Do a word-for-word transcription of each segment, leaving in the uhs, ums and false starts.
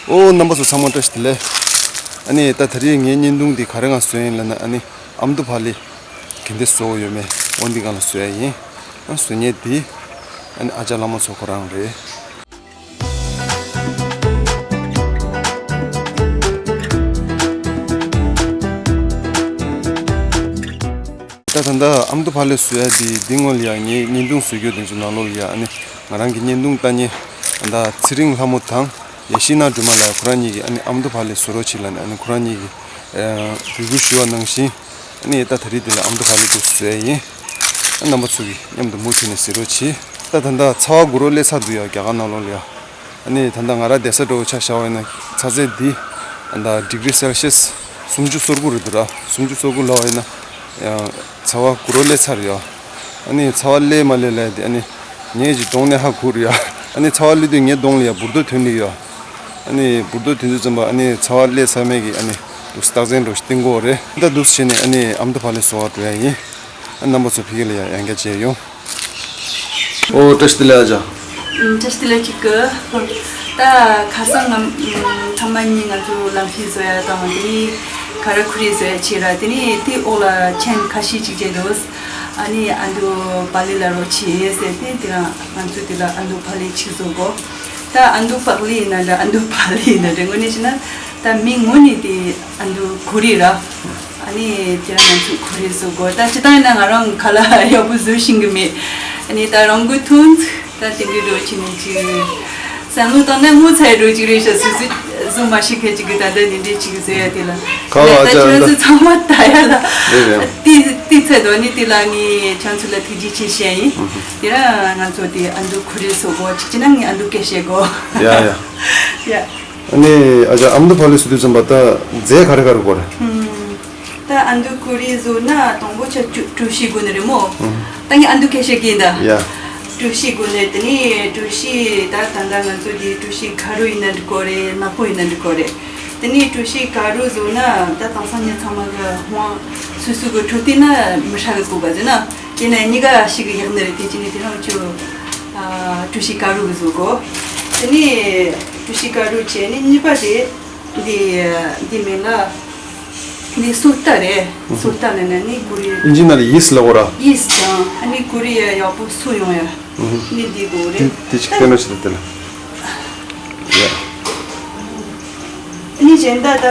ཨོ་རྣམ་པ་ཚོ་ཚང་མ་བཀྲ་ཤིས་བདེ་ལེགས། ཨ་ནི་ད་ད་རེས་ངའི་བརྙན་ཐུང་འདི་ག་རེ་སྒང་བཟོས་ཡིན་ལབ་ན། ཨ་ནི་ཨ་མདོ་ཕག་ལེ་ག་འདྲ་བཟོ་དགོས་ཡོད་མེད་འོ་འདི་སྒང་ལ་བཟོ་ཡ་ཡིན། ཨ་བཟོ་མཁན་འདི་ཨ་ནི་ཨ་ཅག་བླ་མ་མཚོ་ཁོ་རང་རེད། ད་ད་ལྟ་ཨ་མདོ་ཕག་ལེ་བཟོ་ཡ་དེ་འདི་སྔོན་ལ་ཡ་ངས་བརྙན་ཐུང་བཟོ་རྒྱུ་དེ་ཚོ་ནང་ལོགས་ལ་ཡ། ཨ་ནི་ང་རང་གི་བརྙན་ཐུང་ལྟ་མཁན་ད་ཚེ་རིང་ལྷ་མོ་དང་ཡེ་ཤེས་ནག་སྒྲོལ་མ་ལ་ཡ་ཁོ་རང་གཉིས་ཀྱིས་ཨ་ནི་ཨ་མདོ་ཕག་ལེ་བཟོ་རོགས་བྱེད་ལབ་ནས། ཨ་ནི་ཁོ་རང་གཉིས་ཀྱིས་འབོད་སྐུལ་ཞུ་བ་ནང་བཞིན། ཨ་ནི་ད་ད་རེས་འདི་ལ་ཨ་མདོ་ཕག་ལེ་དེ་བཟོ་ཡ་ཡིན། ཨ་རྣམ་པ་ཚོ་གིས་མཉམ་དུ་མུ་མཐུད་ནས་གཟིགས་རོགས་གྱིས། ད་ད་ལྟ་ཚ་བ་དགུ་རུ་སླེབས་ཚར་འདུག་ཡ་རྒྱ་གར་ནང་ལོགས་ལ་ཡ། ཨ་ནི་ད་ལྟ་ང་རང་བསྡད་ས་འདྲ་བོ་ཆ་བཞག་པ་ཡིན་ན་ཚ་ཚད་འདི་ཨ་ད་ཌི་གི་རི་སེལ་ཤི་ཡས་སུམ་ཅུ་སོ་དགུ་རེད་འདུག་ར། སུམ་ཅུ་སོ་དགུ་ལབ་པ་ཡིན་ན་ཡང་ཚ་བ་དགུ་རུ་སླེབས་ཚར་ཡ། ཨ་ནི་ཚ་བ་སླེབས་མ་སླེབས་ལབ་དེ་ཨ་ནི་ངའི་གི་གདོང་ནས་ཧ་གོ་རེད་ཡ། ཨ་ནི་ཚ་བ་སླེབས་དུས་ངའི་གདོང་ལ་ཡ་འབུར་རྡོག་ཐོན་ནི་ཡ། ཨ་ནི་འབུར་རྡོག་ཐོན་དུས་ཙམ་པ་ཨ་ནི་ཚ་བ་སླེབས་ཚར་མེད་ཀྱི་ཨ་ནི་འདུག་སེ་རྟགས་མཚན་འདྲ་བོ་ཞིག་བསྟན་གྱི་ཡོད་རེད། ད་འདུག་སེ་བྱས་ནས་ཨ་ནི་ཨ་མདོ་ཕག་ལེ་བཟོ་བར་འགྲོ་ཡ་ཡིན། ཨ་རྣམ་པ་ཚོ་ཕ་གི་ལ་ཡ་ཡང་བསྐྱར་མཇལ་ཡོང་། ཨོ་བཀྲ་ཤིས་བདེ་ལེགས་ཨ་ཅག་ཨུམ། བཀྲ་ཤིས་བདེ་ལེགས་ཅིག་གི། ད་ཁ་སང་ང་ཚང་མ་གཉིས་ང་ཚོ་ལམ་ཕི་བཟོ་ཡ་དང་དེ་ནས་ཁ་ར་ཁུ་རི་བཟོ་ཡ་བྱས་ར། དེ་ནས་དེའི་འོག་ལ་མཆན་ཁ་ཤས་ཅིག་བྱས་འདུག་ཨ་ནི་ཨ་མདོ་ཕག་ལེ་ལབ་རོགས་བྱེད་ཟེར་ཏེ། དེ་རིང་ང་ཚོ་དེ་ལ་ཨ་མདོ་ཕག་ལེ་ཅིག་བཟོ་དགོས། ད་ཨ་མདོ་ཕག་ལེ་ཡིན་ན་འདྲ་ཨ་མདོ་ཕག་ལེ་ཡིན་ན་འདྲ། དངོས་གནས་བྱས་ན་ད་མིང་ངོ་ནས་དེ་ཨ་མདོ་ཁུ་རི་ར། ཨ་ནི་དེ་རིང་ང་ཚོ་ཁུ་རི་བཟོ་དགོས། ད་སྤྱིར་བཏང་ཡིན་ན་ང་རང་ཁ་ལག་ཡག་པོ་བཟོ་ཤེས་ཀྱི་མེད། ཨ་ནི་ད་རང་གི་ཐུགས་ད་དེ་འདྲའི་འདྲ་བོ་བྱས་ནས་ཅིག་བསམ་བློ་བཏང་ན་ངོ་ཚ་ཡ་འདྲ་བོ་ཅིག་རེད་ཤག་སོ་སོ་བཟོ་མ་ཤེས་མཁན་ཅིག་གིས་ད་ལྟ་འདི་འདྲའི་ཅིག་བཟོ་ཡ་དེ་ལ། ཁ་ལག་ད་ཨ་ཅག་ཁྱོད་ཚོ་ཚང་མ་ལྟ་ཡ་ལ། རེད་རེད། དེ་དེ་ཚེ་དོ་ནི་དེ་ལ་ངས་ཁྱོད་ཚོ་ལ་ཐུགས་རྗེ་ཆེ་ཞུ་ཡ་ཡིན། དེ་རིང་ང་ཚོ་དེ་ཨ་མདོ་ཁུ་རི་བཟོ་དགོས། གཅིག་བྱས་ན་ངས་ཨ་མདོ་སྐད་བཤད་དགོས། ཡ་ཡ། ཡ། ཨ་ནི་ཨ་ཅག་ཨ་མདོ་ཕག་ལེ་བཟོ་དུས་ཙམ་པ་ད་རྫས་ག་རེ་ག་རེ་དགོས་རེད། ད་ཨ་མདོ་ཁུ་རི་བཟོ་ན་དང་པོ་ཆ་ཅུ་གྲོ་ཞིབ་དགོས་ནི་རེད་མོ། ད་ངས་ཨ་མདོ་སྐད་བཤད་ཀྱི་ཡིན་ད། ཡ། གྲོ་ཞིབ་དགོས་ནི། དེ་ནས་གྲོ་ཞིབ་ད་ད་ལྟ་ང་ཚོ་དེ་གྲོ་ཞིབ་དཀར་པོ་ཡིན་ན་འགྲིག་གི་རེད། ནག་པོ་ཡིན་ན་འགྲིག་གི་རེད། དེ་ནས་གྲོ་ཞིབ་དཀར་པོ་བཟོ་ན་ད་དེང་སང་མི་ཚང་མ་གི་དབང་སོ་སོ་གི་འཕྲོད་བསྟེན་ན་མི་ཧྲ་གི་དགོས་པ་ཟེར་ན། དེ་ནས་གཉིས་ཀ་ཞིག་གི་ཡག་ནི་རེད། དེ་ཅི་ནས་དེ་རང་ཆུ་གྲོ་ཞིབ་དཀར་པོ་གི་བཟོ་དགོས། དེ་ནས་གྲོ་ཞིབ་དཀར་པོ་བྱས་ནས་གཉིས་པ་དེ་འདི་འདི་མིང་ལ་འདི་སོ་ད་རེད། སོ་ད་ལབ་ན་ནི་ཁུ་རི། ཨིན་ཇི་ནང་ལ་ཡིས་ལབ་གོ་ར། ཡིས་དང་ཨ་ནི་ཁུ་རི་ཡ་ཡག་པོ་སོ་ཡོང་ཡ། ནི་འདི་དགོས་རེད། དེ་དེ་ཅིག་སྟོན་རོགས་བྱེད་དེ་ལ། ཡ། ནི་གཞན་དག་ད་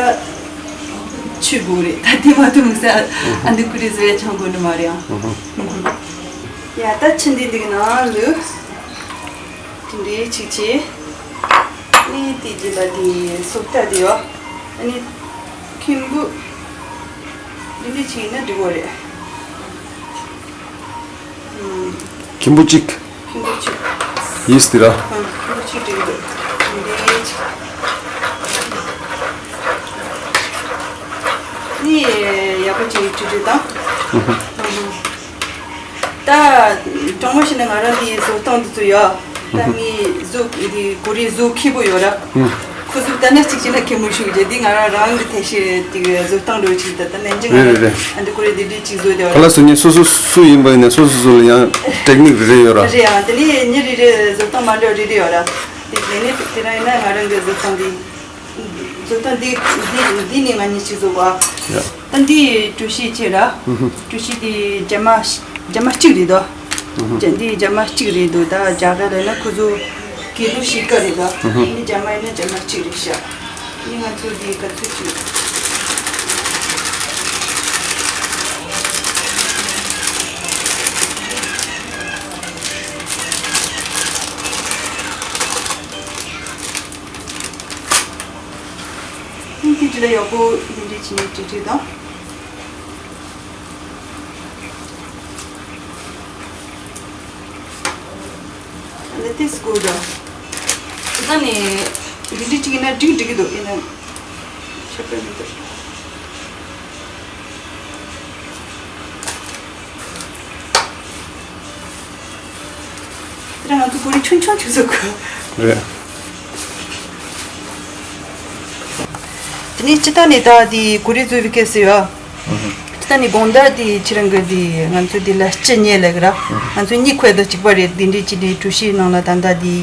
ཆུ་དགོས་རེད། ད་དེ་མ་གཏོགས་མི་ས་ཨ་འདི་ཁུ་རི་བཟོ་ཡ་ཆང་དགོས་ནི་མ་རེད་ཨང་། ཡ་ད་ཆུ་འདི་འདི་གི་ནང་ལུ་དེ་འདྲའི་ཆིག་ཆེ། ནི་དེ་རྗེས་ལ་དེ་སོ་ད་དེ་ཡོ། ནི་ཁེམ་བུ་འདི་འདྲའི་ཆིག་ཡིན་ན་འགྲིག་གོ་རེད། ཁེམ་བུ་གཅིག་ཁེམ་བུ་གཅིག་ཡིས་དེ་ར། ཁེམ་བུ་གཅིག་འགྲིག་འདུག་འདི་ནི་ཡག་པོ་ཅིག་བྲིས་བྲིས་དང་། ད་དྲང་མོ་བཤད་ན་ང་རང་འདི་བཟོ་སྟངས་འདི་ཚོ་ཡོད། ད་ངའི་བཟོ་འདི་ཁུ་རི་བཟོ་མཁས་པོ་ཡོད་ར། ཁོ་ཚོ་ལྟ་ན་གཅིག་བྱས་ན་མཁས་མོ་ཞུ་གི་རེད། འདི་ང་རང་རང་གི་ཐད་ཤེས་འདི་བཟོ་སྟངས་འདྲ་བོ་ཅིག་ད་ལྟ་ནན་ཅིང་ང་རེད་རེད་རེད། ཨ་འདི་ཁུ་རི་འདི་འདྲའི་ཅིག་བཟོ་བསྡད་པ་ག་ལ་རེད། སུ་ཉིད་སུ་སུ་སུ་ཡིན་པ་ཡིན་ན་སོ་སོ་སོ་ལ་ཡང་ཊེག་ནིག་རེ་རེ་ཡོད་ར། རེད་ཡང་དེ་ནས་མི་རེ་རེ་བཟོ་སྟངས་མ་འདྲ་བ་རེ་རེ་ཡོད་ར། དེ་དེ་ནས་དེ་རང་ཡིན་ན་ང་རང་གི་བཟོ་སྟངས་འདི། བཟོ་སྟངས་འདི་འདི་འདི་ནི་ང་གཉིས་གཅིག་བཟོ་བ། ཡ། ད་འདི་གྲོ་ཞིབ་ཅིག་ར། གྲོ་ཞིབ་འདི་རྒྱ་མ་རྒྱ་མ་གཅིག་རེད་དོ། འདི་རྒྱ་མ་གཅིག་རེད་འདུག་ད་རྒྱ་གར་ལ་ན་ཁོ་ཚོ་ཀི་ལོ་བཞི་ཀ་རེད་དོ། འདི་རྒྱ་མ་ཡིན་ན་རྒྱ་མ་གཅིག་རེད་ཤག་འདི་ང་ཚོ་འདི་ག་ཚོད་ཅིག་ཁྱེད་ཀྱི་ལ་ཡག་པོ་འདི་འདྲ་བྱས་ནས་བྲིས་བྲིས་དང་། ལ་ཏིས་སྐོར་དང་། ད་ནི་འདི་འདྲ་བྱས་ན་འགྲིག་འགྲིག་གི་འདུག་ཡིན་ན་ཁྱད་པར་མི་འདུག་དེ་ང་ཚོ་གོ་རེ་ཆུང་ཆུང་ཆུང་ཟེར་གོ་རེད། དེ་ནས་སྤྱི་བཏང་ནས་ད་དེ་གོ་རེ་བཟོ་བའི་སྐད་ཟེར་ཡོད། སྤྱི་བཏང་ནས་དགོང་དག་དེ་ཁྱེད་རང་གི་དེ་ང་ཚོ་དེ་ལ་སྤྱི་ཉལ་ལ་གི་ར། ང་ཚོ་གཉིད་ཁུག་དང་གཅིག་པ་རེད། དེ་འདྲའི་ཅི་དེ་གྲོ་ཞིབ་ནང་ལ་ད་ལྟ་དེ་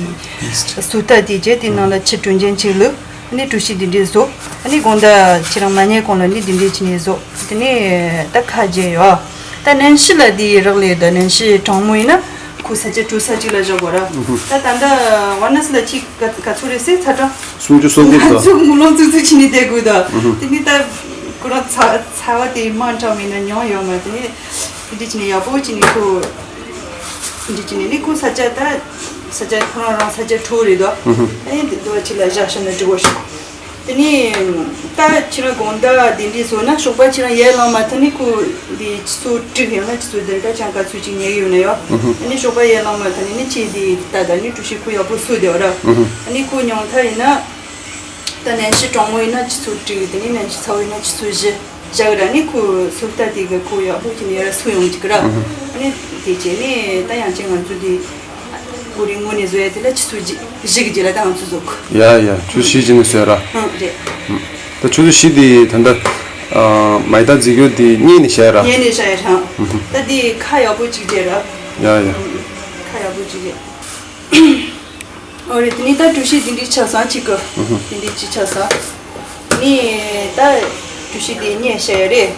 སོ་ད་དེ་བྱས་དེ་ནང་ལ་ཆུ་དྲོན་ཆེན་ཆེ་ལུགས། ནི་གྲུ་བཞི་འདི་འདྲས་བཟོ། ཨ་ནི་དགོང་དག་ཁྱེད་རང་མ་ཉལ་གོང་ལ་ནི་འདི་འདྲས་བྱས་ནས་བཟོ། དེ་ནས་ད་ཁ་རྗེ་ཡོད། ད་ནན་ཤི་ལ་འདི་རག་ལས་ད་ནན་ཤི་གྲང་མོ་ཡིན་ན་ཁོ་ས་ཆ་གྲུ་ས་གཅིག་ལ་བཞག་དགོས་ར། ད་ད་ལྟ་ཝ་ན་སི་ལ་ཁྱི་ག་ག་ཚོད་རེད་ཟེར་ཚ་གྲང་། སུམ་ཅུ་སོ་དགུ་ང་ཚོ་ངུ་ལོང་ཙུག་ཙུག་བྱས་ནས་བསྡད་དགོས་ད། དེ་ནི་ད་ཁོ་རང་ཚ་ཚ་བ་དེ་མང་དྲགས་མིན་ན་མྱོང་ཡོད་མ། དེ་ནི་དེ་འདྲས་བྱས་ནས་ཡག་པོ་བྱས་ནས་ཁོ། འདི་ཅི་ནས་ནི་ཁོ་ས་ཆ་ད་ས་ཆ་ཁོ་རང་རང་ས་ཆ་ཁྲོ་རེད་དོ། ཨ་ནི་འདི་འདི་བ་ཅི་ལ་བཞག་ཤ་ན་འགྲིག་གོ་ཤོག་དེ་ནི་ད་ཁྱེད་རང་དགོང་དག་དེ་འདྲས་བཟོ་ན་ཞོགས་པ་ཁྱེད་རང་ཡར་ལངས་མ་ཐག་ནི་ཁོ་འདི་ཆུ་ཚོད་དྲུག་ཡང་ན་ཆུ་ཚོད་བདུན་ད་ཅང་ག་ཚོད་ཅིག་ཉལ་གི་ཡོད་ན་ཡོ། ཨ་ནི་ཞོགས་པ་ཡར་ལངས་མ་ཐག་ནི་ནི་ཁྱེད་འདི་ད་ད་ནི་གྲུ་བཞི་ཁོ་ཡག་པོ་བཟོས་བསྡད་པ་ར། ཨ་ནི་ཁོ་ཉུང་མཐའ་ཡིན་ན། ད་ནན་ཤི་གྲང་མོ་ཡིན་ན་ཆུ་ཚོད་དྲུག་དེ་ནས་ནན་ཤི་ཚ་བོ་ཡིན་ན་ཆུ་ཚོད་བཞི། བཞག་ར་ནི་ཁོ་སུབ་ཏ་དེ་གི་ཁོ་ཡག་པོ་བྱས་ནས་ཡར་སུ་ཡོང་གི་ར། ཨ་ནི་དེ་བྱས་ནས་ད་ཡང་ཅིག་ང་ཚོ་དེ་གོ་རིང་ངོ་ནས་བཟོ་ཡ་དེ་ལ་ཆུ་ཚོད་བཞི་གི་རྗེས་ལ་ད་ང་ཚོ་བཟོ་གི་ཡ་ཡ་ཆུ་བཞི་གི་ནས་བཟོ་ཡ་ར། ཨང་རེད། ད་ཆུ་ཚོད་བཞི་དེ་ད་ལྟ་མ་ཡི་ད་རྫི་སྐྱོ་དེ་བསྙལ་ནས་བཞག་ཡ་ར། བསྙལ་ནས་བཞག་ཡ་ར། ད་དེ་ཁ་ཡག་པོ་ཅིག་བྱས་ར། ཡ་ཡ། ཁ་ཡག་པོ་ཅིག་བྱས། ཨོ་རེད། དེ་ནི་ད་གྲུ་བཞི་དེ་འདྲའི་ཆ་ཚང་གཅིག་གི། དེ་འདྲའི་གཅིག་ཆ་ཚང་། ནི་ད་གྲུ་བཞི་དེ་བསྙལ་བཞག་ཡ་རེད།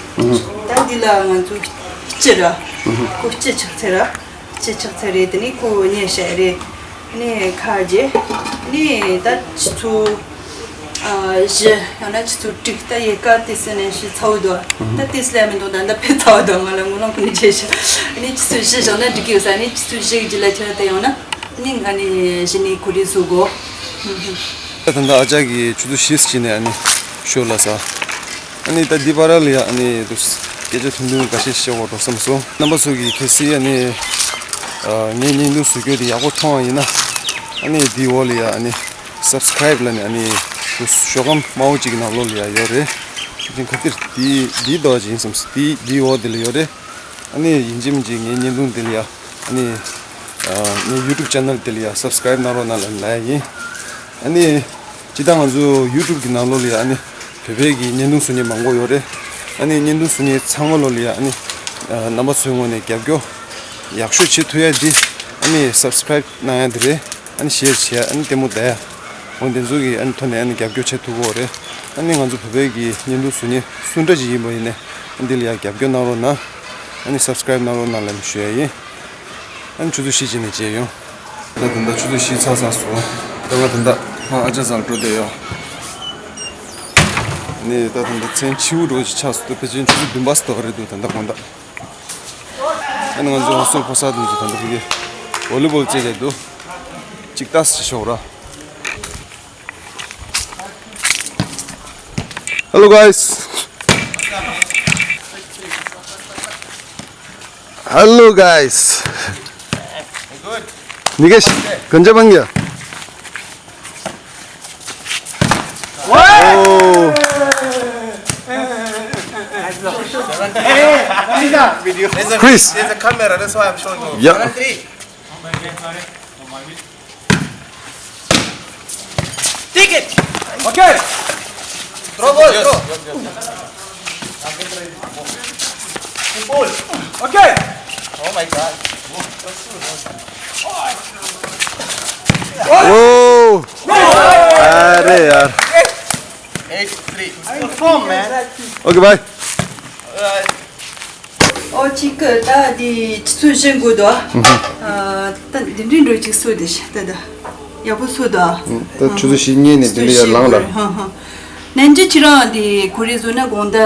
ད་འདི་ལ་ང་ཚོ་སྤྱི་ར། ཁོ་སྤྱི་ཆགས་ཚེ་ར། སྤྱི་ཆགས་ཚེ་རེད། དེ་ནི་ཁོ་བསྙལ་བཞག་ཡ་རེད། ནི་ཁ་རྗེ། ནི་ད་ཆུ་ཚོད་བཞི་ཡང་ན་ཆུ་ཚོད་དྲུག་ད་ཡལ་ག་དེ་སི་ནས་ཤི་ཚ་བོ་དོ། ད་དེ་སི་ལ་མི་འདུག་ད་ད་ཕེ་ཚ་བོ་དོ་ང་ལ་ངོ་ལོང་ཁོ་ནི་བྱེད་ཤི། ནི་ཆུ་ཚོད་བཞི་བཞག་ན་འགྲིག་གི་ཡོད་ས། ནི་ཆུ་ཚོད་བཞི་གི་རྗེས་ལ་ཁྱོད་ད་ཡོང་ན། ནི་ང་ནི་གཞི་ནས་གོ་རེ་བཟོ་དགོ། ད་ད་ལྟ་ཨ་ཅག་གིས་ཆུ་ཚོད་བཞི་ཟིན་ནས་ཨ་ནི་ཤོ་ལ་ས། ཨ་ནི་ད་འདི་བར་ལ་ཡ་ཨ་ནི་དུ་སྐད་ཆ་ཐུང་ཐུང་འགའ་ཤས་བཤད་འོ་འགྲོ་བསམ་སོང་། རྣམ་པ་ཚོ་གིས་གལ་སྲིད་ཨ་ནི་ངའི་བརྙན་ཐུང་བཟོ་རྒྱུ་དེ་ཡག་པོ་མཐོང་བ་ཡིན་ན་ཨ་ནི་འདི་འོག་ལ་ཡ་ཨ་ནི་སབ་སི་ཀ་རེབ་ལ་ནི་ཨ་ནི་དུ་ཤོག་སྒམ་དམར་པོ་གཅིག་གི་ནང་ལོགས་ལ་ཡ་ཡོད་རེད། ཅིང་ཁ་ཏིར་འདི་འདི་ལྟ་བ་ཅིག་ཡིན་བསམ་སོང་། འདི་འདི་འོག་འདི་ལ་ཡོད་རེད། ཨ་ནི་ཡིན་གཅིག་མིན་གཅིག་ངའི་བརྙན་ཐུང་འདི་ལ་ཡ། ཨ་ནི། ངའི་ཡུ་ཊུབ་ཅེ་ནལ་དེ་ལ་ཡ་སབ་སི་ཀ་རེབ་གནང་རོགས་གནང་ལབ་ལབ་ཡ་ཡིན། ཨ་ནི། སྤྱིར་བཏང་ང་ཚོ་ཡུ་ཊུབ་གི་ནང་ལོགས་ལ་ཡ་ཨ་ནི། བོད་པའི་གི་བརྙན་ཐུང་བཟོ་མཁན་མང་པོ་ཡོད་རེད། ཨ་ནི་བརྙན་ཐུང་བཟོ་མཁན་ཚང་མ་ལོགས་ལ་ཡ་ཨ་ནི། རྣམ་པ་ཚོའི་ངོས་ནས་རྒྱབ་སྐྱོར། ཡག་ཤོས་བྱེད་ཐུབ་ཡ་འདི། ཨ་ནི་སབ་སི་ཀ་རེབ་གནང་ཡ་འདི་རེད། ཨ་ནི་ཤེར་བྱེད་ཡ་ཨ་ནི་ལྟད་མོ་བལྟ་ཡ། འོ་འདི་ཚོ་གི་ཨ་ནི་ཐོག་ནས་ཨ་ནི་རྒྱབ་སྐྱོར་བྱེད་ཐུབ་ཀྱི་ཡོད་རེད། ཨ་ནི་ང་ཚོ་བོད་པའི་གི་བརྙན་ཐུང་བཟོ་མཁན་སུ་འདྲ་ཅིག་ཡིན་པ་ཡིན་ནའི་ཨ་ནི་འདི་ལ་ཡ་རྒྱབ་སྐྱོར་གནང་རོགས་གནང་། ཨ་ནི་སབ་སི་ཀ་རེབ་གནང་རོགས་གནང་ལབ་ཞུ་ཡ་ཡིན། ཨ་ནི་ཆུ་ཚོད་བཞི་ཅིག་ནས་མཇལ་ཡོང་། ད་ད་ལྟ་ཆུ་ཚོད་བཞི་ཚར་ཚར་སོང་། ད་ང་ད་ལྟ་ང་ཨ་ཅག་ཚང་འགྲོ་བསྡད་ཡོད། ཨ་ནི་ད་ད་ལྟ་མཚན་ཕྱི་པོ་འདྲ་ཅིག་ཆགས་སོང་། ད་ཕལ་ཆེར་ཆུ་ཚོད་བདུན་པ་ཙམ་འགྲོ་གི་རེད་འདུག་ད་ལྟ་དགོང་དག་ཨ་ནི་ང་ཚོ་ཧོ་སི་ཊེལ་ཕོ་གསར་དེ་ཚོ་ད་ལྟ་ཕ་གི་ཝོ་ལི་བོལ་རྩེད་བསྡད་འདུག་ཅིག་ལྟ་ཞིག་ཤོག་ར། Hello guys. Hello guys. Good. Nikesh, konnichiwa. Oh. There's a, Chris. There's a camera, that's why I'm showing you. Yeah. Take it. Okay. Throw ball, throw. Ball. Okay. Oh my God. Oh. अरे यार। Eight three. Good form, man. Okay, bye. All right. ཨོ་གཅིག་གི་ད་དེ་ཆུ་ཚོད་བཞི་འགོར་འདུག་ཨ། ད་འདི་འདྲའི་འགྲོ་གཅིག་སུ་དེ་ཤ་ད་ད་ཡག་པོ་སུ་དང་། ད་ཆུ་ཚོད་བཞི་ཉལ་ནས་འདི་འདྲ་ཡར་ལངས་ལ། ཧ་ཧ། ནན་ཅི་ཁྱེད་རང་དེ་གོ་རེ་བཟོ་ན་དགོང་དག་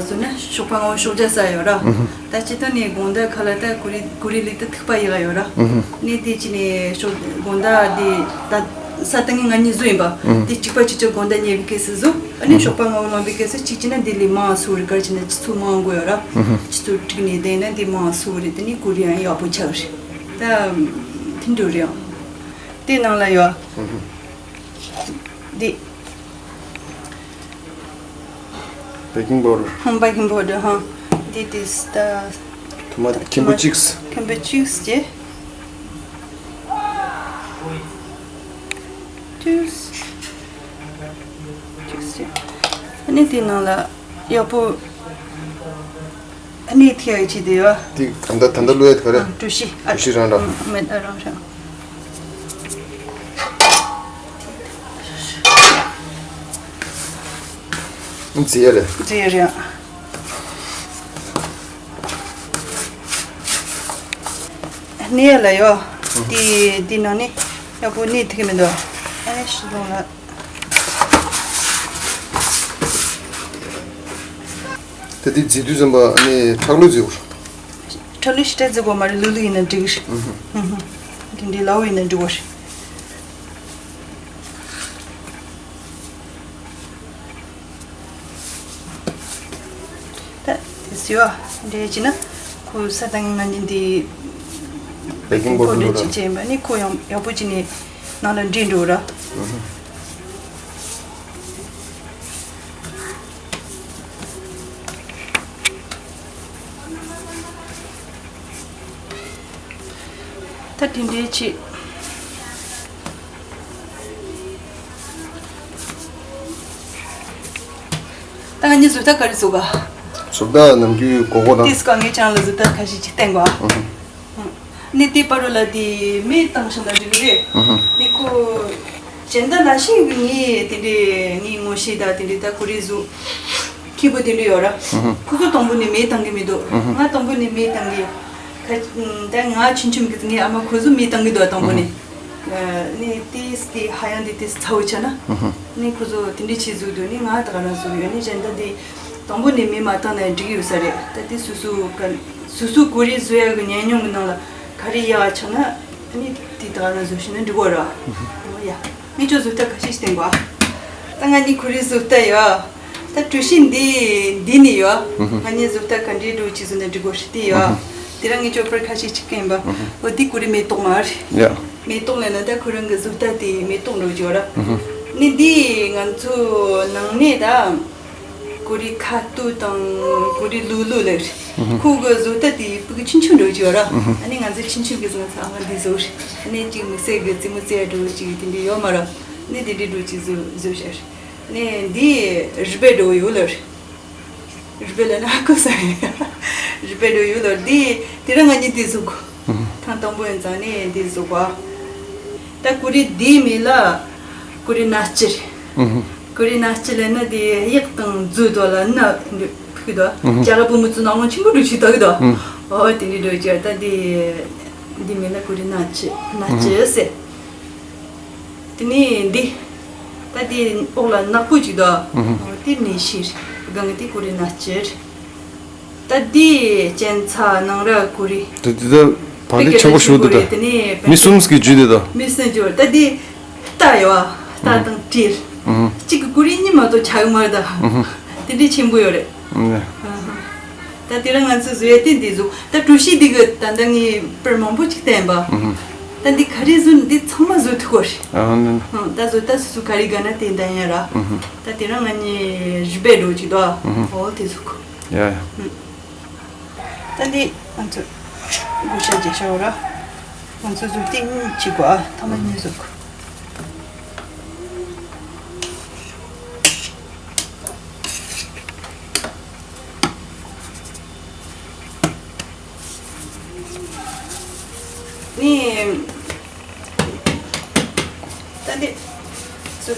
བཟོ་ན་ཞོགས་པ་ངོ་ཤོག་བརྒྱ་ས་ཡོད་ར། ད་སྤྱི་ཐོག་ནས་དགོང་དག་ཁ་ལ་ད་གོ་རེ་གོ་རེ་ལི་ད་ཐུག་པ་ཡག་ཡོད་ར། ནས་དེ་ཅི་ནས་ཤོག་དགོང་དག་དེ་ད། ས་ཏང་ང་གཉིས་བཟོ་ཡིན་པ། དེ་གཅིག་པ་གཅིག་ཆ་དགོང་དག་ཉལ་བའི་སྐབས་སུ་བཟོ། ཨ་ནི་ཞོགས་པ་ང་བོ་ལངས་པའི་སྐབས་སུ་གཅིག་བྱས་ན་དེ་ལས་མང་སུ་རེ་གར་བྱས་ན་ཆུ་ཚོད་མང་དགོས་ཡོད་ར། ཆུ་ཚོད་དྲུག་ནས་བསྡད་ན་དེ་མང་སུ་རེ་དེ་ནི་གུ་རེ་ཡང་ཡག་པོ་ཆགས་རེད། ད་དེ་འགྲོ་རེད་ཡང་། དེ་ནང་ལ་ཡོད། དེ། Baking powder. ཧམ། baking powder ཧ། འདི་དེ་ད། ཐོ་མ་ཁེམ་བུ་གཅིག་ཁེམ་བུ་གཅིག་ཅེ། གཅིག་གཅིག་ཅེ། ཨ་ནི་དེ་ནང་ལ་ཡག་པོ། ཨ་ནི་ཐིག་ཡ་ཆི་དེ་ཡོད། དེ་ད་ལྟ་ད་ལྟ་བླུགས་ཡ་དེ་ག་རེ། གྲུ་བཞི། གྲུ་བཞི་རང་འདྲ། མེད་ཨ་རང་རང་། རྫི་ཡ་རེད། རྫི་ཡ་རེད། ནས་ལ་ཡོ། དེ་དེ་ནང་ནས་ཡག་པོ་ནས་ཐིག་གི་མི་འདུག་ཨ་ནི་ཤི་ལོང་ལ། ད་དེ་རྫི་དུས་ཙམ་པ་ཨ་ནི་ཁྲག་ལོས་རྫི་བར། ཁྲག་ལོས་ཤི་ཏྲ་རྫི་གོ་མ་རེད། ལུ་ལུ་ཡིན་ན་འགྲིག་གི་རེད། དེ་འདྲའི་ལའོ་ཡིན་ན་འགྲིག་གོ་རེད། ད་དེ་སི་ཡོ་འདྲེ་ཅི་ན་ཁོ་ས་དང་ང་ཉིན་དེ་བེ་ཀིང་པའུ་ཌར་ཅིག་བྱས་ཡིན་པ་ནི་ཁོ་ཡང་ཡག་པོ་ཅི་ནས་ནང་ལ་འདྲེས་འགྲོ་ར། ད་དེ་འདྲའི་ཆེད། ད་ང་གཉིས་བཟོ་ལྟ་ག་རེ་བཟོ་ག་བཟོ་ལྟ་ནམ་རྒྱུན་གོ་གོ་དང་། ཏིས་ཀ་ངས་ཅང་ལ་བཟོ་ལྟ་ཁ་ཤས་ཅིག་བསྟན་གོ་ཨ། ནི་དེ་པ་རུ་ལ་དེ་མེ་བཏང་ཤིང་ལ་འགྲིག་རེད། ནི་ཁོ་གཞན་དག་ལ་ཤིང་གི་ངས་དེ་འདྲའི་ངའི་ངོ་ཤེས་ད་དེ་འདྲའི་ད་ཁོ་རེ་བཟོ། ཁྱི་པོ་དེ་འདྲ་ཡོད་ར། ཁོ་ཚོ་དང་པོ་ནས་མེ་བཏང་གི་མི་འདུག་ང་དང་པོ་ནས་མེ་བཏང་གི་ཁ། ད་ང་ཆུང་ཆུང་གི་ངའི་ཨ་མ་ཁོ་ཚོ་མེ་བཏང་གི་འདུག་དང་པོ་ནས། ནས་ཏིས་ཏི་ཧ་ཡང་དེ་ཏིས་ཚ་བོ་ཆ་ན། ནས་ཁོ་ཚོ་དེ་འདྲ་བྱེད་བཟོ་འདུག་ནས་ང་ད་ག་རང་བཟོ་ཡོད་ནས་གཞན་ད་དེ་དང་པོ་ནས་མེ་མ་བཏང་ན་འགྲིག་ཡོད་ས་རེད། ད་དེ་སོ་སོ་ག་སོ་སོ་ཀོ་རེ་བཟོ་ཡ་གི་ཉན་མྱོང་གི་ནང་ལ་ག་རེ་ཡག་ཆགས་ན་ནས་དེ་ད་ག་རང་བཟོ་ཤེས་ན་འགྲིག་གོ་ར། ཡ། ངས་ཁྱོད་བཟོ་ལྟ་ཁ་ཤས་ཤིག་བསྟན་གོ་ད་ང་གཉིས་ཁོ་རེ་བཟོ་ལྟ་ཡོད། ད་གྲོ་ཞིབ་འདི་འདི་ནས་ཡོད། ང་གཉིས་བཟོ་ལྟ་ག་འདྲའི་འགྲོ་ཅིག་བཟོ་ན་འགྲིག་གོ་ཧྲི་དེ་ཡོད། དེ་རང་ངས་ཅོ་པར་ཁ་ཤས་ཅིག་བསྟན་པ། འོ་འདི་ཁོ་རེ་མེ་ཏོག་མ་རེད། ཡ། མེ་ཏོག་ལ་ན་ད་ཁོ་རང་གི་བཟོ་ལྟ་དེ་མེ་ཏོག་འགྲོ་ཅིག་ཡོད་ར། ནི་འདི་ང་ཚོ་ནང་ནས་ད། ཀུ་རི་ཁ་ཏུ་དང་ཀུ་རི་ལུ་ལུ་ལེར། ཁོ་གི་བཟོ་ལྟ་དེ་ཕུག་ཆུང་ཆུང་འགྲོ་ཅིག་ཡོད་ར། ཨ་ནི་ང་ཚོ་ཆུང་ཆུང་གི་བཟོ་ཚ་ཨ་མ་འདི་བཟོ་རེད། ཨ་ནི་ཅིག་མི་སེ་གི་རྩེ་མོ་རྩེ་འགྲོ་ཅིག་དེ་འདྲ་ཡོད་མ་ར། ཨ་ནི་དེ་འདྲ་འགྲོ་ཅིག་བཟོ་བཟོ་ཤར། ཨ་ནི་འདི་རི་པེ་འགྲོ་ཡོད་ལེར། རི་པེ་ལ་ན་ཀུ་ས་རི་པེ་འགྲོ་ཡོད་ལེར་འདི་དེ་ར་ང་གཉིས་དེ་བཟོ་གོ་ཐང་དང་པོ་ཡིན་ཙང་ནས་འདི་བཟོ་བ། ད་ཀུ་རི་འདིའི་མིང་ལ་ཀུ་རི་ནག་སྤྱི་རེད། ཀུ་རི་ནག་སྤྱི་ལབ་ན་དེ་གཡག་དང་མཛོ་དོ་ལ་ན་ཕུག་དོ། རྒྱ་གར་བུ་མོ་ཚོ་ནག་མོ་ཆེན་པོ་འགྲོ་ཆུ་དག་དོ། ཨོ་དེ་འདྲའི་འགྲོ་ཅེར་ད་དེ་འདི་མིང་ལ་ཀུ་རི་ནག་སྤྱི་ནག་སྤྱི་ཟེར། དེ་ནས་འདི་ད་དེ་འོག་ལ་ནག་པོ་ཅིག་དོ། ཨོ་དེ་ནས་ཤིར་སྒང་དེ་ཀུ་རི་ནག་སྤྱི་རེད། ད་འདི་གཅན་ཚ་ནང་ར་ཀུ་རི། དེ་དེ་ད་བག་ལེབ་ཆེན་པོ་ཞུ་འདུག་ད། དེ་ནས་མི་གསུམ་གྱི་རྒྱུད་དེ་ད། མི་གསུམ་རྒྱུད་ད་འདི་རྟ་ཡོད་ཨ། རྟ་དང་སྤྲེལ། གཅིག་གི་ཀུ་རི་གཉིས་མ་གཏོགས་ཆགས་ཡོད་མ་རེད་ད། དེ་འདྲའི་ཆེན་པོ་ཡོད་རེད། ད་དེ་རིང་ང་ཚོ་བཟོ་ཡ་དེ་འདི་བཟོ་ད་གྲོ་ཞིབ་འདི་གི་ད་ལྟ་ངས་པར་མང་པོ་ཅིག་བསྟན་པ། ད་འདི་ག་རེ་བཟོ་འདི་ཚང་མ་བཟོ་ཐུབ་གོ་རེད། ད་བཟོ་ད་སོ་སོ་ག་རེ་དགའ་ན་དེ་འདྲ་ཡིན་ར། ད་དེ་རིང་ང་གཉིས་རི་པེ་འགྲོ་ཅིག་དོ། ཨོ་དེ་བཟོ་གོ་ཡ་ཡ། ད་འདི་ང་ཚོ་དགུ་ཤ་བརྒྱད་ཤ་འོ་ར། ང་ཚོ་གཟུགས་ཏིང་ངེ་གཅིག་གོ་ཨ་ཐ་མ་གཉིས་གཟུགས། ནི། ད་འདི། སུ།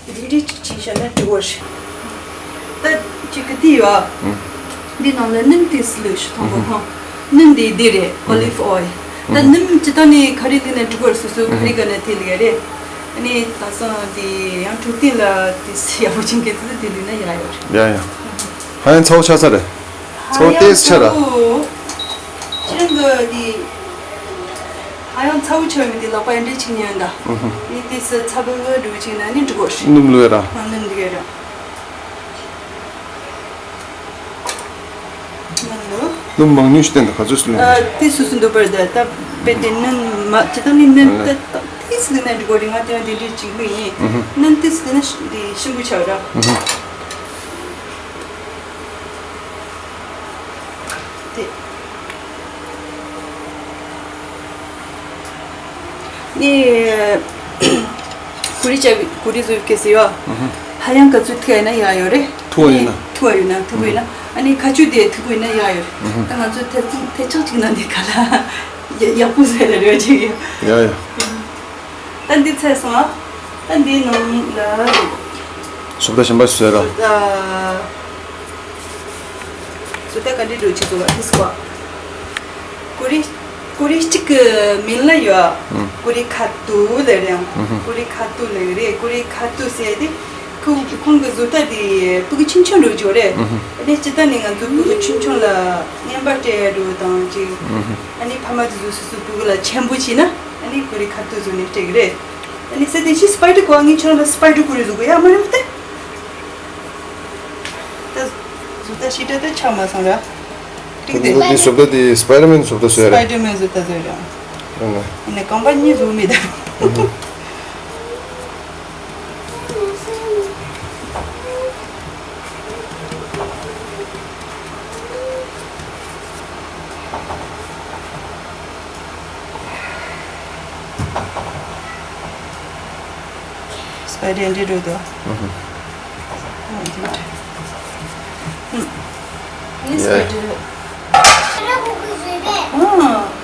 འདི་འདྲའི་ཅིག་བྱས་བཞག་ན་འགྲིག་གོ་ཞིག་ད་ཅིག་གི་འདི་ཡོད། འདི་ནང་ལ་སྣུམ་ཏོག་ཙམ་བླུགས་ཤིག་དང་པོ་ཧང་། སྣུམ་འདི་འདི་རེད་ཨོ་ལིབ་ཨོའི། ད་སྣུམ་ཅི་ད་ནི་ག་རེ་བླུགས་ན་འགྲིག་གོ་སོ་སོ་ག་རེ་ག་ན་དེ་ལ་རེད། ཨ་ནི་ད་སང་འདི་ཡང་འཕྲོད་བསྟེན་ལ་དེ་ཡག་པོ་ཅིག་གི་དེ་དེ་བླུགས་ན་ཡག་ཡོད་རེད། ཡ་ཡ། ཧ་ཡང་ཚ་བོ་ཆགས་ས་རེད། ཚ་བོ་ཏོག་ཙམ་ཆགས་ར། ཁྱེད་རང་གི་འདི། ཧ་ཡང་ཚ་བོ་ཆགས་ཡོད་མི་འདི་ལག་པ་ཡ་འདྲ་ཅིག་ཉོས་ད། ཨུ་ཧུ། ནི་དེ་སི་ཚ་བོ་འདྲ་ཅིག་ན་ནི་འགྲིག་གོ་ཤི། སྣུམ་བླུགས་ཡ་ར། ཨ་སྣུམ་འདི་ག་ར། སྣུམ་བླུགས། སྣུམ་མང་ཉུང་ཞིག་བསྟན་ད་ག་ཚོད་སི་བླུགས་ཨ་ཡ། དེ་སུ་སུ་འདུག་པར་ད་ད་པེ་དེ་སྣུམ་མ་ཅི་ད་ནི་སྣུམ་ད་ད་དེ་སི་བླུགས་ན་འགྲིག་གོ་རི་ང་དེ་ར་འདི་འདྲ་ཅིག་བླུགས་ཡིན། ཨུ་ཧུ། སྣུམ་དེ་སི་བླུགས་ན་ཤི་འདི་ཤིན་པོ་ཆགས་ར། ཨུ་ཧུ། དེ། ནི། ཀུ་རི་ཅ་ཀུ་རི་བཟོ་གལ་སྲིད་ཡོད། ཧ་ཡང་ག་ཚོད་ཐུག་ཡ་ན་ཡག་ཡོད་རེད། ཐུག་པ་ཡིན་ན། ཐུག་པ་ཡོད་ན་ཐུག་པ་ཡིན་ན་ཨ་ནི་ཁ་ཆུ་དེ་ཐུག་པ་ཡིན་ན་ཡག་ཡོད་རེད། ད་ང་ཚོ་ཐེ་ཐེ་ཆག་ཅིག་ན་འདི་ག་ལ་ཡག་པོ་ཟེར་ལ་རེད་ཅིག་ཡོད། ཡ་ཡ། ད་འདི་ཚར་སོང་ཨ། ད་འདི་ནང་ལ། བཟོ་ལྟ་གཞན་པ་བཟོས་ར། བཟོ་ལྟ་བཟོ་ལྟ་ག་འདྲ་འགྲོ་ཆེད་དུ་བ་ཧིས་ཀོ། ཀུ་རི་ཀུ་རི་གཅིག་གི་མིང་ལ་ཡོད། ཀུ་རི་ཁ་ཏུ་ལེ་རེད། ཀུ་རི་ཁ་ཏུ་ལེ་རེད། ཀུ་རི་ཁ་ཏུ་ཟེར་དེ་ཁོ་ཁོང་གི་བཟོ་ལྟ་དེ་སྤུ་གུ་ཆུང་ཆུང་འགྲོ་ཆོག་རེད། ཨ་ནི་སྤྱི་ལྟ་ནས་ང་ཚོ་སྤུ་གུ་ཆུང་ཆུང་ལ་རྔན་པ་སྤྲད་འགྲོ་དང་ཅིག་ཨ་ནི་ཕ་མ་དེ་ཚོ་སོ་སོའི་སྤུ་གུ་ལ་ཆེན་པོ་བྱས་ན་ཨ་ནི་ཀུ་རི་ཁ་ཏུ་བཟོ་ནས་སྤྲད་གི་རེད། ཨ་ནི་ཟེར་དེ་ཕྱི་སྤའི་ཌར་གོ་ངའི་ཆུང་ལ་སྤའི་ཌར་ཀུ་རི་བཟོ་གི་ཡ་མ་རེད་མ་སྟེ། ད་བཟོ་ལྟ་ཞེ་དྲག་ད་ཆགས་མ་སོང་ར། ཁྲིག་དེ། ད་དེ་བཟོ་ལྟ་དེ་སྤའི་ཌར་མེན་བཟོ་ལྟ་བཟོས་རེད། སྤའི་ཌར་མེན་བཟོ་ལྟ་བཟོས་རེད། ཨ་ནི། ཡིན་ནའི་རྐང་པ་གཉིས་བཟོ་མེད་ད། སྤའི་ཌར་འདྲེ་འགྲོ་དོ། ཨ་འདྲེ། ཨ་ནི་སྤའི་ཌར། ཨ་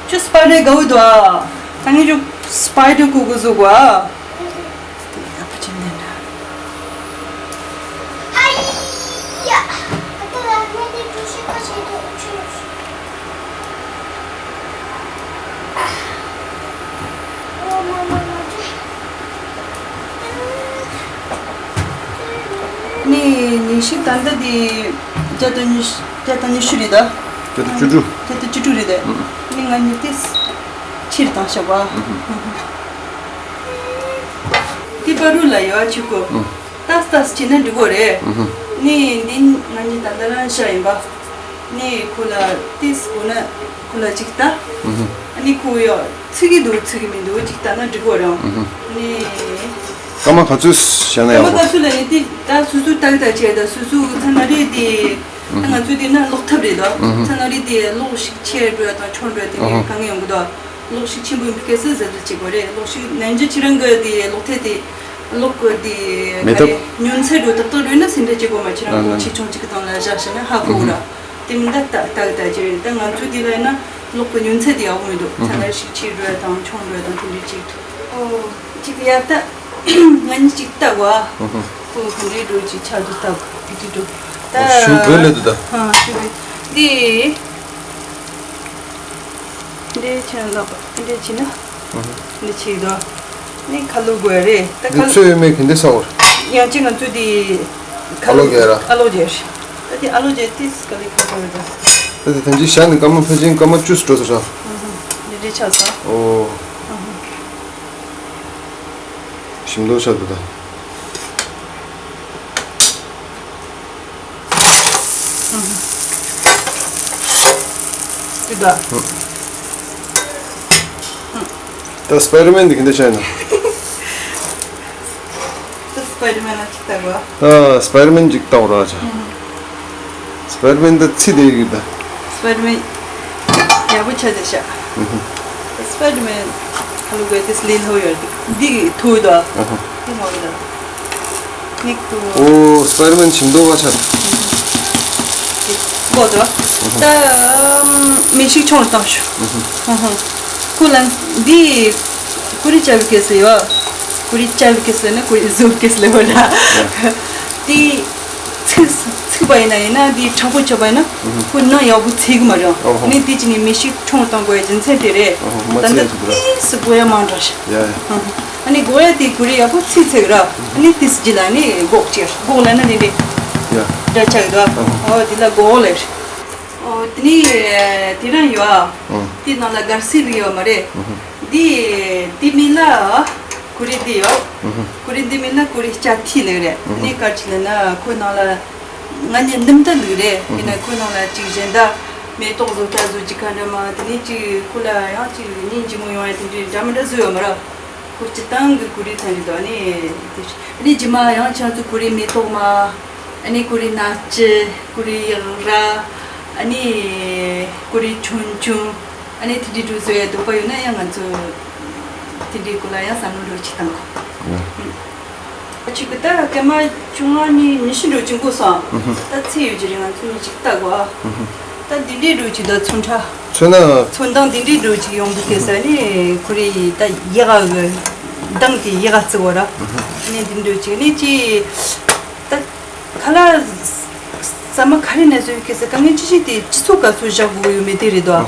ཁྱོད་སྤའི་ཌར་དགའ་བོ་འདུག་ཨ། ད་ངས་ཁྱོད་སྤའི་ཌར་གོ་གོ་བཟོ་གོ་ཨ། དེ་ཡག་པོ་བྱས་ནས་འདྲ། ནི་ཉིན་ཞིག་ད་ལྟ་དེ་བརྒྱ་དང་ཉི་ཤུ་བརྒྱ་དང་ཉི་ཤུ་རེད་ད། བརྒྱ་དང་བཅུ་དྲུག་བརྒྱ་དང་བཅུ་དྲུག་རེད་དེ། ཨ་ནི་ང་གཉིས་དེ་ཕྱིར་བཏང་བཞག་པ། དེ་པ་རུ་ལ་ཡོད་ཆུ་ཀོ། ཏག་ཏག་བྱས་ན་འགྲིག་གོ་རེད། ནི་འདི་ང་གཉིས་ད་ལྟ་རང་བཞག་ཡིན་པ། ནི་ཁོ་ལ་ཏིས་གོ་ན་ཁོ་ལ་ཅིག་ལྟ། ཨ་ནི་ཁོ་ཡོ་ཚིག་གི་འདུག་ཚིག་གི་མི་འདུག་ཅིག་ལྟ་ན་འགྲིག་གོ་རང་། ནི་སྐར་མ་ག་ཚོད་བཞག་ན་ཡག་པོ། སྐར་མ་ག་ཚོད་ལ་ནི་ཏི་ད་སུ་སུ་ཏག་ཏག་བྱས་ད་སུ་སུ་ཚ་ན་རེད་དེ། ད་ང་ཚོ་དེ་ན་ལོག་ཐབས་རེད་དོ། ཚ་ན་རེད་དེ་ལོག་ཞིག་ཆེ་འགྲོ་ཡ་དང་ཆུང་འགྲོ་ཡ་དེ་ནི་དཀའ་ངལ་ཡོང་གི་དོ། ལོག་ཞིག་ཆེན་པོ་ཡིན་པའི་སྐད་ཆ་ཟེར་ལ་བྱེད་དགོས་རེད། ལོག་ཞིག་ནན་ཇི་ཁྱེད་རང་གི་དེ་ལོག་ཐད་དེ་ལོག་གི་དེ་མེད་ག་རེ་ཐབས། ཉུང་ཚད་འགྲོ་ཏག་ཏག་འགྲོ་ན་སེམས་ཁྲལ་བྱེད་དགོས་མ། ཁྱེད་རང་ལོག་ཆེ་ཆུང་གཅིག་གི་སྟེང་ལ་བཞག་བྱས་ན་ཧ་གོ་ར། དེ་མིན་ད་ཏག་ཏག་ཏག་ཅེ་རེད། ད་ང་ཚོའི་དེ་ལ་ཡིན་ན་ལོག་གི་ཉུང་ཚད་དེ་ཡག་པོ་མི་འདུག་ཚ་ན་ཞིག་ཆེ་འགྲོ་ཡ་དང་ཆུང་འགྲོ་ཡ་དང་དེ་འདྲའི་ཅིག་འདུག་ཨོ་ཅིག་ཡ་ད། ང་གཉིས་གཅིག་ལྟ་དགོས་ཨ། ཁོ་ག་འདྲའི་འགྲོ་ཅིག་ཆགས་འདུག་ལྟ་དགོས་དེ་འདྲའི་འགྲོ། ད་ཞུ་དགོས་ལེ་འདུག་ད། ཧ་ཞུ་དགོས། འདི། འདི་ཆེན་ལགས་པ་འདི་བྱིན་ན། འདི་ཆེ་དོ། ནི་ཁ་ལོ་དགོས་རེད་ད་ཁ་འདི་ལོ། ཚོས་མེད་གི་འདི་ས་འོར། ཡང་ཅི་ང་ཚོས་འདི། ཁ་ལོ་རྒྱས་ར། ཁ་ལོ་རྒྱས། ད་འདི་ཨ་ལོ་རྒྱས་ཏིས་ག་ལེ་ཁ་ལོ་རྒྱས། ད་འདི་ཐེངས་ཅིག་བཞག་ནི་སྐར་མ་ཕལ་ཆེར་སྐར་མ་བཅུ་ཙམ་འགྲོ་ས་ར། འདི་འདྲའི་ཆགས་སོང་། ཨོ། ཞིམ་མདོག་ཆགས་འདུག་ད། འདི་ད། ད་སྤའི་ཌར་མེན་འདི་ག་འདྲ་ཆགས་ཡིན་ན། ད་སྤའི་ཌར་མེན་ལ་ཅིག་ལྟ་དགོས། ད་སྤའི་ཌར་མེན་ཅིག་ལྟ་དགོས་ར་ཆ། སྤའི་ཌར་མེན་ད་ཚིག་དེ་ཡོད་ད། སྤའི་ཌར་མེན་ཡག་པོ་ཆགས་བསྡད་ཤག་སྤའི་ཌར་མེན་ཁ་ལོ་དགོས་དེ་སླེ་ལྷོ་ཡོད་འདི་གི་ཐུག་ད། དེ་མོ་ཡོད་ད། མིག་ཏུ། ཨོ་སྤའི་ཌར་མེན་ཞིམ་མདོག་ཁ་ཆགས། གོ་ད། ད་མི་ཞིག་ཆུང་བཏང་ཤོག་ཁོ་ལ་འདི་ཀུ་རི་ཅ་བི་ཀེ་སི་ཡོད། ཀུ་རི་ཅ་བི་ཀེ་སི་ན་ཀུ་རི་ཟུ་ཀེ་སི་ལེ་བ་ལ། དེ་ཚིག་ཚིག་པ་ཡིན་ན་ཡིན་ན་དེ་དྲག་པོ་བྱས་པ་ཡིན་ན་ཁོ་ནང་ཡག་པོ་ཚིག་མ་རེད། ཨོ་ཧོ། ནི་དེ་ཅི་ནས་མི་ཞིག་ཆུང་བཏང་དགོས་ཡ་རྒྱུ་མཚན་དེ་རེད། ཨོ་ཧོ་མ་ད་ཚིག་ལྟ་ཡ་ཟིག་ར། ཏིས་དགོས་ཡ་མང་དྲགས་ཤག་ཡ་ཡ། ཨ་ནི་དགོས་ཡ་དེ་ཀུ་རི་ཡག་པོ་ཚིག་ཚིག་ར། ཨ་ནི་དེ་སི་ཇི་ལ་ནི་སྒོག་ཅེར་སྒོག་ལ་ན་དེ་འདྲས། ཡ། འདྲ་ཆགས་འདུག་ཨ་ཧོ། ཨོ་དེ་ལ་སྒོག་ལེར། ཨོ་དེ་ནི་དེ་རང་ཡོད་ཨ། ཨང་། དེ་ནང་ལ་གར་སི་ལི་ཡོད་མ་རེད། ཨ་ཧོ། དེ་དེ་མིན་ལ་ཀུ་རི་དེ་ཡོད། ཨ་ཧོ། ཀུ་རི་དེ་མིན་ལ་ཀུ་རི་སྐྱ་ཐི་ལེ་རེད། ཨ་ཧོ། ནི་གར་ཅི་ལ་ན་ཁོ་ནང་ལ་ང་ཉིད་ནིམ་ད་ལུག་རེད། ཨ་ཧོ། དེ་ན་ཁོ་ནང་ལ་ཅིག་གཞན་དག་མེ་ཏོག་བཟོ་ལྟ་བཟོ་ཅིག་ག་འདྲ་མ་དེ་ནི་ཅིག་ཁོ་ལ་ཡང་ཅིག་སྙིང་རྗེ་མོ་ཡོང་ཡ་དེ་འདྲའི་འདྲ་མི་འདྲ་བཟོ་ཡོད་མ་རེད། ཁོ་སྤྱི་བཏང་གི་ཀུ་རི་ཚན་རིག་དང་ནི་དེ་ནི་རྗེས་མ་ཡང་ཁྱེད་ཚོ་ཀུ་རི་མེ་ཏོག་མ། ཨ་ནི་ཀུ་རི་ནག་ཅི། ཀུ་རི་ཡག་ར། ཨ་ནི་ཀུ་རི་ཆུང་ཆུང་། ཨ་ནི་དེ་འདྲའི་འདྲ་བཟོ་ཡ་འདོད་པ་ཡོད་ན་ཡང་ང་ཚོ་དེ་འདྲའི་སྐོར་ལ་ཡང་བསམ་བློ་འདྲ་ཅིག་བཏང་གོ། ཨ་ཅིག་གི་ད་སྐར་མ་བཅོ་ལྔ་ནས་ཉི་ཤུ་འགྲོ་ཅིག་འགོར་སོང་། ད་ཚེ་ཡོད་ཀྱི་རེད། ང་ཚོ་གཉིས་ཅིག་ལྟ་དགོས་ཨ། ད་འདི་འདྲའི་འདྲ་ཅིག་ད་ཚོན་ཁྲ། ཚོན་ན། ཚོན་མདངས་འདི་འདྲའི་འདྲ་ཅིག་ཡོང་གི་སྐད་ས་ནི་ཀུ་རི་ད་ཡག་ག་གི་མདངས་དེ་ཡག་ག་བརྩི་བ་ར། ནི་འདི་འདྲ་ཅིག་ནི་ཅི། ཁ་ལག་ཟ་མ་ག་རེ་ནས་བཟོས་ཡོད་ཀྱི་ཟེར། དཀའ་ངལ་ཅི་ཞིག་དེ་སྤྱི་ཚོགས་སྐབས་སུ་བཞག་དགོས་ཡོད་མེད་དེ་རེད་དོ།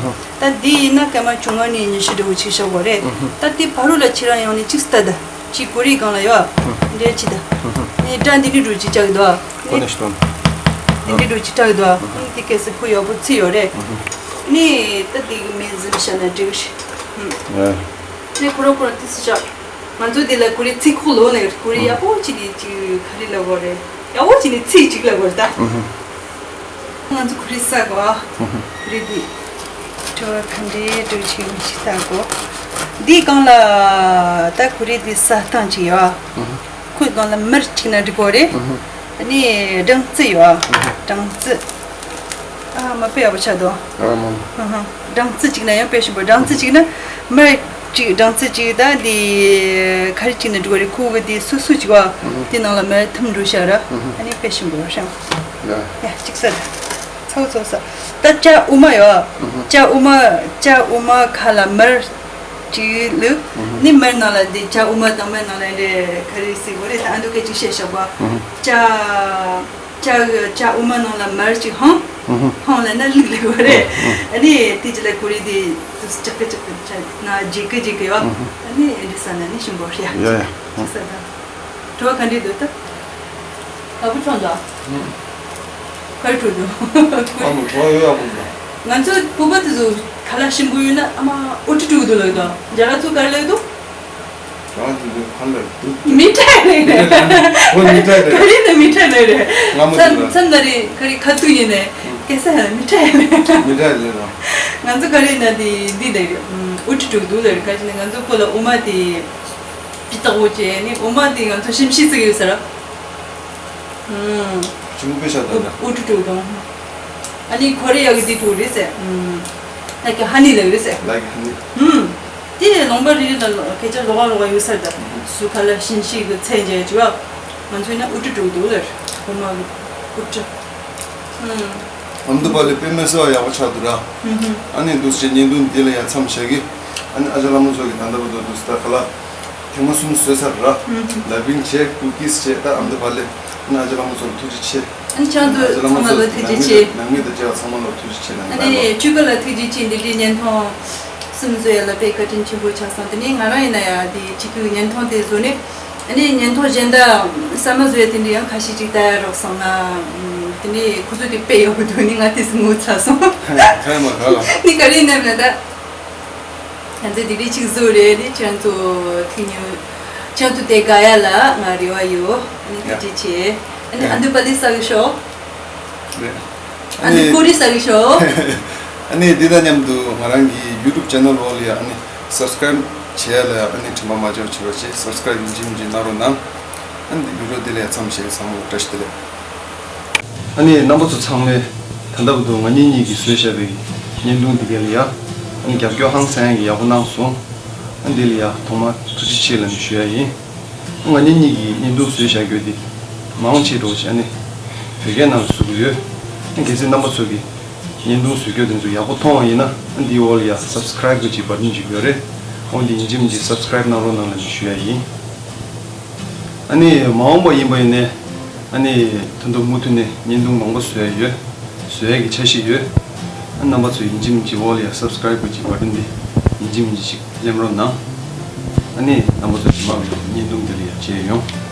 ད་འདི་ཡིན་ན་སྐར་མ་བཅོ་ལྔ་ནས་ཉི་ཤུ་འདྲ་བོ་ཅིག་བཞག་དགོས་རེད། ད་དེ་ཕ་རུ་ལ་ཁྱེད་རང་ཡོང་ནས་ཅིག་ལྟ་ད། ཅིག་གོ་རིག་སྒང་ལ་ཡོད། འདྲེ་ཅི་ད། ནས་སྒྲ་འདི་འདྲའི་འགྲོ་ཅིག་བཅག་གི་འདུག་ཁོ་ནས་ཤི་དང་། འདི་འདྲའི་འགྲོ་ཅིག་བཅག་གི་འདུག་དེ་གལ་སྲིད་ཁོ་ཡག་པོ་ཚིག་ཡོད་རེད། ནས་ད་འདི་གི་མིང་ཟིན་བྱས་ན་འགྲིག་ཤི། ནས་ཁོ་རང་ཁོ་རང་དེ་སི་བཅག་ང་ཚོ་འདི་ལ་གོ་རིག་ཚིག་ཁོག་ལོ་ནས་གོ་རིག་ཡག་པོ་ཅིག་ནས་ཅིག་ག་རེ་ལབ་དགོས་རེད། ཡག་པོ་ཅིག་ནས་ཚིག་ཅིག་ལབ་དགོས་རེད་ད། ང་ཚོ་གོ་རིག་ཟ་དགོས། གོ་རིག་འདི། དྲི་བ་ག་འདྲའི་འགྲོ་ཆེ་མི་ཞིག་ཟ་དགོས། འདི་སྒང་ལ་ད་གོ་རིག་འདི་ཟ་སྟངས་ཅིག་ཡོད། ཁོའི་སྒང་ལ་མར་བྱུགས་ན་འགྲིག་གོ་རེད། ཨ་ནི་སྦྲང་རྩི་ཡོད། སྦྲང་རྩི། ཨ་མ་དཔེ་ཡག་པོ་ཆགས་འདུག་སྦྲང་རྩི་བྱུགས་ན་ཡང་དཔེ་ཞིམ་པོ། སྦྲང་རྩི་བྱུགས་ན་མར་ཅིག་སྦྲང་རྩི་ཅིག་ད་འདི་ག་རེ་བྱུགས་ན་འགྲིག་གོ་རེད། ཁོ་གི་འདི་སོ་སོ་ཅིག་བ། འདི་ནང་ལ་མར་ཐུམ་འགྲོ་ཤག་ར། ཨ་ནི་དཔེ་ཞིམ་པོ་ཤག་ཡ། ཡ་གཅིག་ཟ། ཚོ་ཚོ་ཟ། ད་ལྕགས་འོ་མ་ཡོད། ལྕགས་འོ་མ། ལྕགས་འོ་མ་ཁ་ལ་མར་ཅིག་བླུགས། ནི་མར་ནང་ལ་འདི་ལྕགས་འོ་མ་དང་མར་ནང་ལ་འདི་ག་རེ་ཟེར་གོ་རེད། ད་ཨ་འདུག་སྐད་ཅིག་བཤད་བཞག་པ། ལྕགས། ལྕགས། ལྕགས་འོ་མ་ནང་ལ་མར་ཅིག་ཧང་། ཧང་ལ་ན་བླུགས་ལེ་གོ་རེད། ཨ་ནི་དེ་ཅི་ལ་གོ་རེད་དེ་དུ་ཅག་གི་ཅག་གི་ཅག་ན་ཇེ་གི་ཇེ་གི་ཡོད། ཨ་ནི་འདི་ཟ་ན་ནི་ཞིམ་པོ་རེད། ཡ་ཡ། ཅིག་ཟ་ད། དྲི་བ་ག་འདྲས་འདུག་ད། ལ་བུ་ཁྲོན་དང་། ག་རེ་འགྲོ་འདུག་ཨ་མ་གྲོགས་ཡོད་ཡག་པོ་འདུག་ང་ཚོ་བོད་པ་དེ་ཚོ་ཁ་ལག་ཞིམ་པོ་ཡོད་ན་ཨ་མ་ཨུ་ཏྲི་ཏྲུ་འདུག་ལབ་འདུག་རྒྱ་གར་ཚོ་ག་རེ་ལབ་འདུག་རང་གི་འདུག་གང་ལ་འདུག་མི་ཁྲ་རེད། ཁོ་མི་ཁྲ་རེད། ག་རེ་ནས་མི་ཁྲ་ནས་རེད། ང་མ་མཚམས་ཚོ་མཚམས་ན་རེ་ག་རེ་ཁ་ཐུག་ཡིན་ནས་སྐད་ས་ཡང་མི་ཁྲ་རེད། མི་ཁྲ་རེད་རང་། ང་ཚོ་ག་རེ་ན་དེ་འདི་ལབ་རེད། ཨུ་ཏྲི་ཏྲུ་འདུག་ལབ་རེད། ག་ཅི་ནས་ང་ཚོ་ཁོ་ལ་འོ་མ་དེ། སྤྱི་ཚོགས་བཅས་ནི་འོ་མ་དེ་ང་ཚོ་ཞིམ་ཤས་ཟིག་ཡོད་ས་ར། ཨུམ། ཞིམ་པོ་དཔེ་ཤ་དང་འདྲ། ཨུ་ཏྲུ་ཏྲུ་དང་། ཨ་ནི་ཁོ་རེ་ཡ་གི་དེ་ཐུག་རེད་ཟེར། ཨུམ། ལ་ཀི་ཧ་ནི་ལ་རེད་ཟེར། ལ་ཀི་ཧ་ནི། ཨུམ། དེ་ལོང་པ་རེ་རེ་ལ་སྐད་ཆ་ལོག་ག་ལོག་ག་ཡོད་ས་རེད་ད། སུ་ཁ་ལ་ཞིམ་ཤས་གི་ཚད་འཇལ་བྱེད་པ། ང་ཚོས་ན་ཨུ་ཏྲུ་ཏྲུ་འདུག་ལ། འོ་མ་གི་ཨུ་ཏྲུ། ཨུམ། ཨ་མདོ་པ་ལས་དཔེ་མེད་ས་ཡག་པོ་ཆགས་འདུག་ར། ཨུམ་ཧུམ། ཨ་ནི་འདུག་སེ་ཉིན་དུ་འདི་ལ་ཡ་མཚམས་བཞག་གི། ཨ་ནི་ཨ་ཅག་ལྷ་མོ་ཚོ་གི་ད་ལྟ་བར་དུ་འདུག་སེ་ད་ག་ལ། ཐེངས་མ་གསུམ་བཟོས་ཚར་ར། ཨུམ་ཧུམ། ལ་བིང་བྱས་ཀུ་ཀིས་བྱས་ད་ཨ་མདོ་པ་ལས། ཨ་ནི་ཨ་ཅག་ལྷ་མོ་ཚོ་ལ་ཐུགས་རྗེ་ཆེ། ཨ་ནི་ཁྱེད་ཚོ་ཨ་ཅག་ལྷ་མོ་ཚང་མ་ཚོ་ལ་ཐུགས་རྗེ་ཆེ། ནང་མི་དང་བཅས་པ་ཚང་མ་ལ་ཐུགས་རྗེ་ཆེ་ནང་ཨ་མི་ནི་ལ། བཅུ་དགུ་ལ་ཐུགས་རྗེ་ཆེ། འདི་འདྲའི་བརྙན་ཐུང་གསུམ་བཟོས་ཡ་ལ་དཔེ་བཀའ་དྲིན་ཆེན་པོ་ཆགས་སོང་། དེ་ནས་ང་རང་ཡིན་ན་ཡ་དེ་གཅིག་གི་བརྙན་ཐུང་དེ་བཟོ་ནས། ཨ་ནི་བརྙན་ཐུང་གཞན་དག་གསར་མ་བཟོས་དེ་འདྲ་ཡང་ཁ་ཤས་ཅིག་ལྟ་ཡ་རོགས་སོང་ན། དེ་ནས་ཁོ་ཚོ་དེ་དཔེ་ཡག་པོ་འདུག་ནི་ང་དེ་སུ་ངོ་ཚ་སོང་། ཁ་ཡ་མ་ཁ་ལ། ནི་ག་རེ་ནས་མེད་ད། ང་ཚོ་དེ་འདྲའི་ཅིག་བཟོ་རེད་ནི་ཁྱེད་ཚོ་ཐུགས་ཉོ། ཁྱེད་ཚོ་དེ་དགའ་ཡ་ལ་ང་རེ་བ་ཡོད། ཨ་ནི་ཐུགས་རྗེ་ཆེ། ཨ་ནི་ཨ་འདུ་པ་ལི་ས་གི་ཤོག་རེད། ཨ་ནི་ཀོ་རི་ས་གི་ཤོག་ཨ་ནི་འདི་དང་མཉམ་དུ་ང་རང་གི་ཡུ་ཊུབ་ཅེ་ནལ་འོག་ལ་ཡ་ཨ་ནི་སབ་སི་ཀ་རེབ་བྱེད་ཡ་ལ་ཡ་ཨ་ནི་དྲན་པ་མ་བརྗེད་པ་བྱེད་པ་བྱེད། སབ་སི་ཀ་རེབ་ཡིན་གཅིག་མིན་གཅིག་གནང་རོགས་གནང་། ཨ་ནི་འདི་བི་ཌིའོ་འདི་ལ་ཡ་མཚམས་བཞག་ཚང་མ་ལ་བཀྲ་ཤིས་བདེ་ལེགས། ཨ་ནི་རྣམ་པ་ཚོ་ཚང་མས་ད་ལྟ་བར་དུ་ང་གཉིས་གཉིས་ཀྱིས་བཟོས་བཞག་པའི་བརྙན་ཐུང་འདི་ག་ལ་ཡ་ཨ་ནི་རྒྱབ་སྐྱོར་ཧང་སང་གི་ཡག་པོ་གནང་སོང་། ཨ་འདི་ལ་ཡ་ཐོག་མར་ཐུགས་རྗེ་ཆེ་ལབ་ནས་ཞུ་ཡ་ཡིན། ང་གཉིས་གཉིས་ཀྱིས་བརྙན་ཐུང་བཟོས་བཞག་རྒྱུ་དེ་མང་ཆེ་འགྲོ་བྱས་ཨ་ནི་བོད་སྐད་ནང་ལ་བཟོ་གི་ཡོད། ཨ་གལ་སྲིད་རྣམ་པ་ཚོ་གིས་བརྙན་ཐུང་བཟོ་རྒྱུ་དེ་ཚོ་ཡག་པོ་མཐོང་བ་ཡིན་ན་ཨ་འདིའི་འོག་ལ་ཡ་སབ་སི་ཀ་རེབ་གི་ཅིག་བ་ཊན་ཅིག་ཡོད་རེད། འོ་འདི་ཡིན་གཅིག་མིན་གཅིག་སབ་སི་ཀ་རེབ་གནང་རོགས་གནང་ལབ་ནས་ཞུ་ཡ་ཡིན། ཨ་ནི་མ་འོངས་པ་ཡིན་པ་ཡིན་ནའི་ཨ་ནི་ད་དུང་མུ་མཐུད་ནས་བརྙན་ཐུང་མང་པོ་བཟོ་ཡ་ཡོད། བཟོ་ཡ་གི་འཆར་གཞི་ཡོད། ཨ་རྣམ་པ་ཚོ་ཡིན་གཅིག་མིན་གཅིག་འོག་ལ་ཡ་སབ་སི་ཀ་རེབ་གི་ཅིག་བ་ཊན་འདི་ཡིན་གཅིག་མིན་གཅིག་ཅིག་ལེམ་རོགས་གནང་། ཨ་ནི་རྣམ་པ་ཚོ་རྗེས་མ་གི་བརྙན་ཐུང་འདི་ལ་ཡ་མཇལ་ཡོང་།